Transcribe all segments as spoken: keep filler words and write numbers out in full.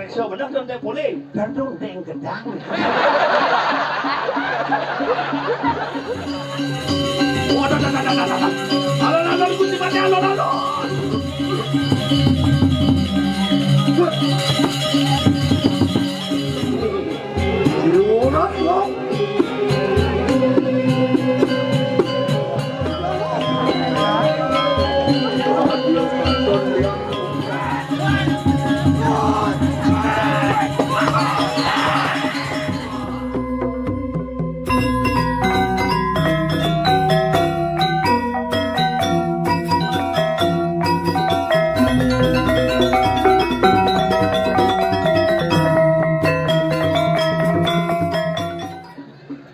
Preksa bener dong, Dek Pulih. Dong, Dek Gedang. Waduh, dah, dah, dah, dah, dah. Alon, alon, Gusti Patih, alon, alon.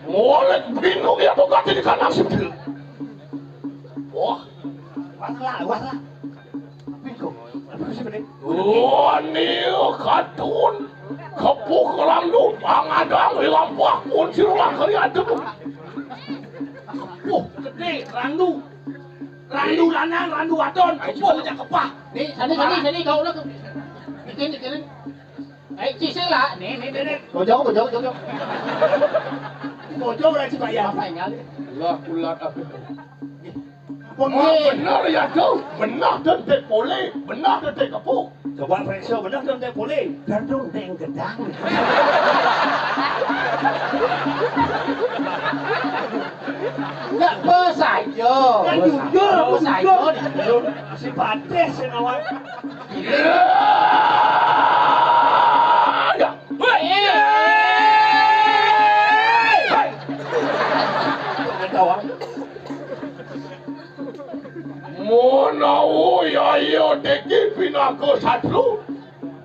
Molek bingung ya tuh kaki di kanan sebelah. Wah, wah lah, wah lah. Bingung. Apa sih, Bang? Wani kadun. Kepuh kelandu, pangadang, lampah, kuncir, langkari, adem. Kepuh, gedé, randu. Randu lanang, randu wadon, kepuh, nya kepah. Nih, sani, sani, sani, kau udah ke-, bikin, bikin. Eh, cicing lah. Nih, nih, nih, nih. Bojong, bojong, bojong. Bojong lah, Cik Bayah. Apa yang ngalih? Lah, ulat apa? Wah, bener ya, Dong. Bener, Dong, Dek Pulih. Bener, Dong, Dek Kepuh. Coba preksa, bener, Dong, Dek Pulih. Dong, Dong, Dek Gedang. Enggak, bos aja. Kan jujur, bos aja, jujur. Jujur. Si Badés yang awal. Iya. Ya. Woi. Hei. Ketawa. Menawi ya iya diki pinaka satru,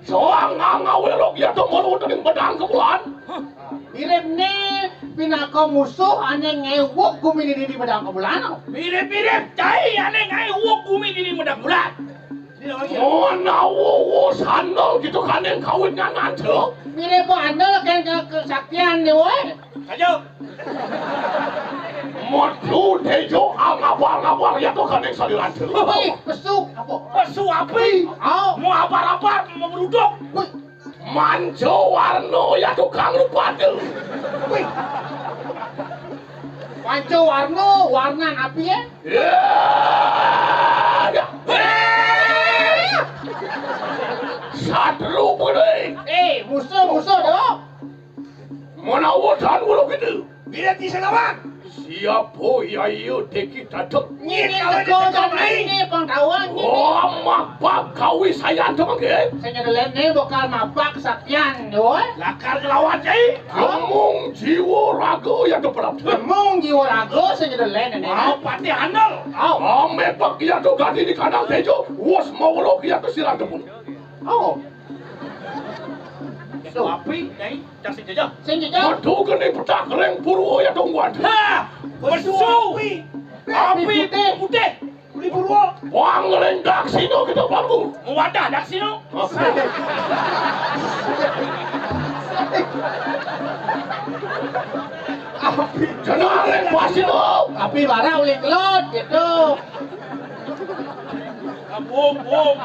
soang ngawiruk ya tumurun ing pedang kebulan. Mirip ni pinaka musuh ane ngewuk gumi di, di pedang kebulan. Mirip-mirip cai ane ngewuk gumi di, di pedang kebulan. Menawa sandal gitu kaning kawit ngananca. Mirip andal kan ke-, kesaktian ni, woi. Ayo. Metu tejo angabal-ngabal ya tuh kaning saliranta. Wih, pesu. Apa? Pesu api. Au. Mau apar-apar, mau meruduk. Wih. Manca warna ya tukang rupane. Wih. Manca warna, warnan api ya? Ya. Ya. Satru bening. Eh, musuh, musuh, Dok. Menawa dan weruh kita. Bila bisa lawan. Siapa ya iya deki tatuk? Nyit kalau ditekan naik. Ini pengetahuan ini. Oh, mapak kawi saya tu mangke. Saya nyedelan ni bakal mapak kesaktian, doi. Lakar ngelawan, Cai. Gemung jiwa raga ya tu perap. Gemung jiwa raga saya nyedelan ni. Mau patih handal. Au. Ame pak ya tu gadi di kandang tejo. Wos mau rok ya tu sirah demun. Oh. Itu api, Cai. Cak sing jajah. Sing jajah. Aduh, geni petak ring purwa ya tungguan. Ha! Pesu! Api putih. Putih. Uli purwa. Wang ring daksina kita pangku. Wadah daksina. Api. Jeneng ring pasina. Api bara uli kelut gitu. Bom, bom.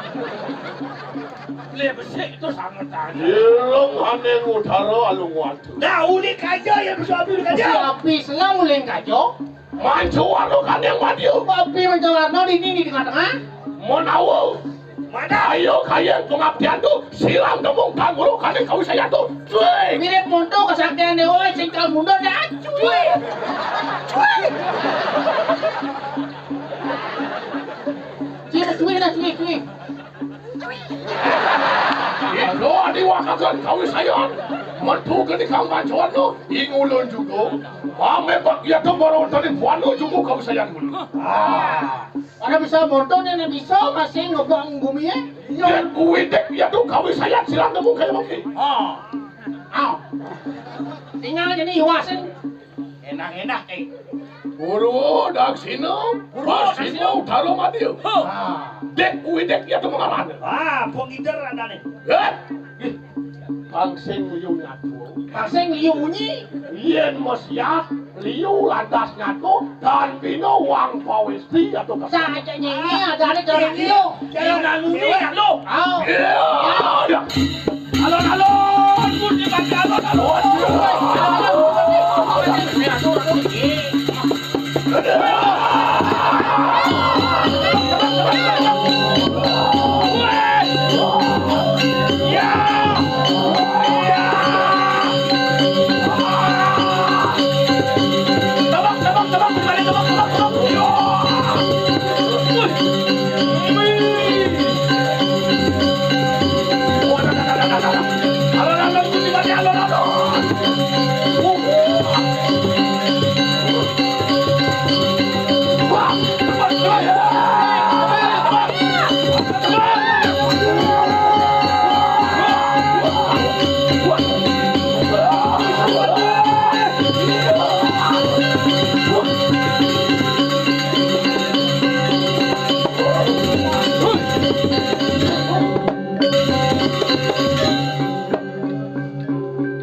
Beli besik itu sangat tanya. Ilung aning utara alung watu. Nah, uli kaja ya bisa api uli kaja. Si api selang uli kaja. Mancuwarno kandang madya. Api mancuwarno di, di, di tengah-tengah. Menawa. Mana? Ayo kaya pengabdian tu silang demung kanguru kandang kawisayan tu. Cuy. Mirip monto kesaktian dewa sing kal mundur dah. Cuy. Cuy. Cuy, cuy dah, cuy, cuy. Ida diwakaken kawisayan metu geni kang mancuwarno ing ulun juga. Mame pak ya tu baru tadi buana juga kawisayan ulun. Ah, ada bisa monto nenek bisa masih ngebang bumi ya? Iya. Kuwi dek ya tu kawisayan silang temu kaya mungkin. Ah. Ah. Tinggal jadi iwasin. Enak-enak, eh. Purwa daksina, purwa daksina, utara madya. Huh. Ah. Dek kuwi dek ya temengaran. Ah, pengidar adane. Eh. Ih. Kang sing liyu nyatu. Kang sing liyu munyi. Yen mesiat liyu lantas nyatu dan bina wang pawesti atau kesana. Saja nyanyi adane cara liyu. Jangan nuni lo. Au. Iya. Iya. Alon, alon.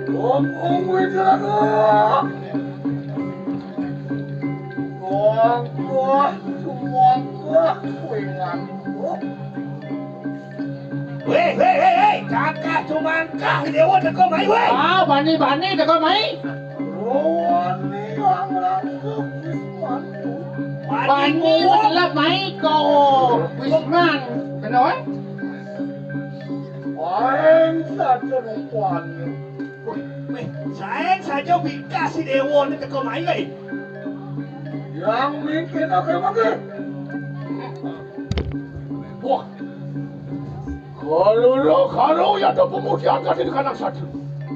Ngomong wis aku. Wah, wah, wah, wah, kowe ngantuk. Wéh, wéh, wéh, wéh, kakak cumangkah Déwa teka mai, wéh. Ah, bani-bani teka mai. Rowan ni yang langsung wis mantu. Bani Bani muwung. Madelep mai kau Wisman. Kena, wéh? Paling saja rupanya. Wéh, wéh, saen saja bingkas si Déwa ni teka mai, wéh. Yang mungkin oke, oke. Wah. Kalau lo, kalau ya ada pemutihan tadi di kandang satu.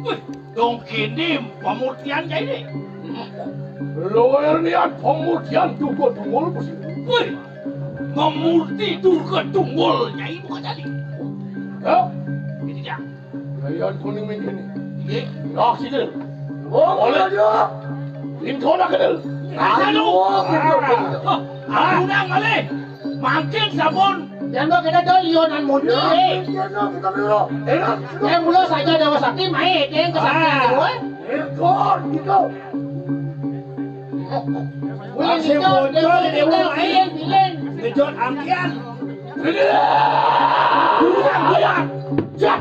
Wéh, dong kini pemutihan kayak ini. Lo niat pemutihan juga dungul mesti. Wéh, memurti juga dungul, Nyai bukan tadi. Ya? Ini dia. Layan kuning mingkin. Iya. Lah, sini. Oh, boleh. Aja. Pintu nak kenal. Aduh. Aduh, nak malih. Mangkin sampun. Yang kok kita tahu Lionan Mundi, eh. Iya, kita dulu. Enak. Yang mula saja Dewa Sakti, main, yang kesaktian Ah. Dewa. Enak, gitu. Ulin Langsung hijau, muncul Dewa di Dewa Hijau, lain. Bilin, bilin. Ngejot angkian. Bukan, bukan. Jak.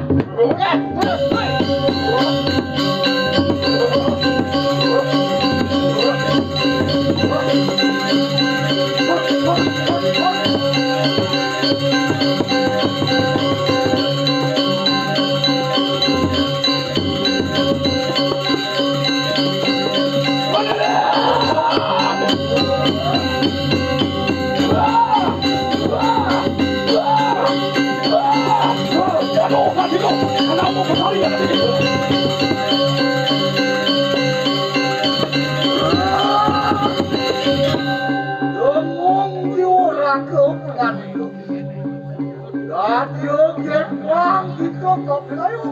Ngomong di orang ke orang itu. Dadi ogen wong iku kok kayu.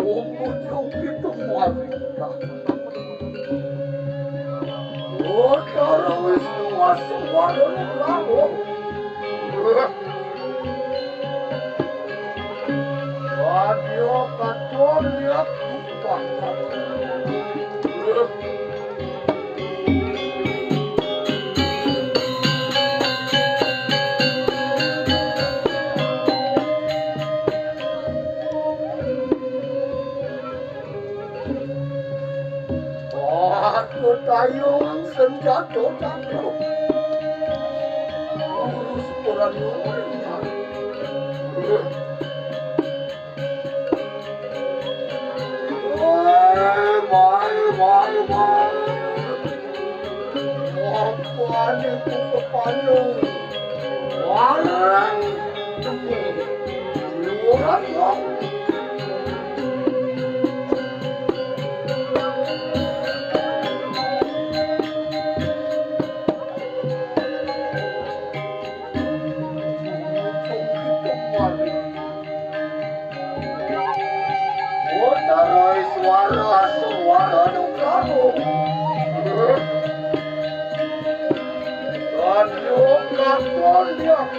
Umut pitung warga. Utara Wisnu Wasuwarana Prabu. Radya Katon Yak Kumbang. Aku tayung senjata cakro. Urus peran luar. Woi, woi, woi, woi. Apa ni ku kepala? Warang. Luaran, wong. Utara Iswara, Suwara Nugraha. Tanjung Kakon yang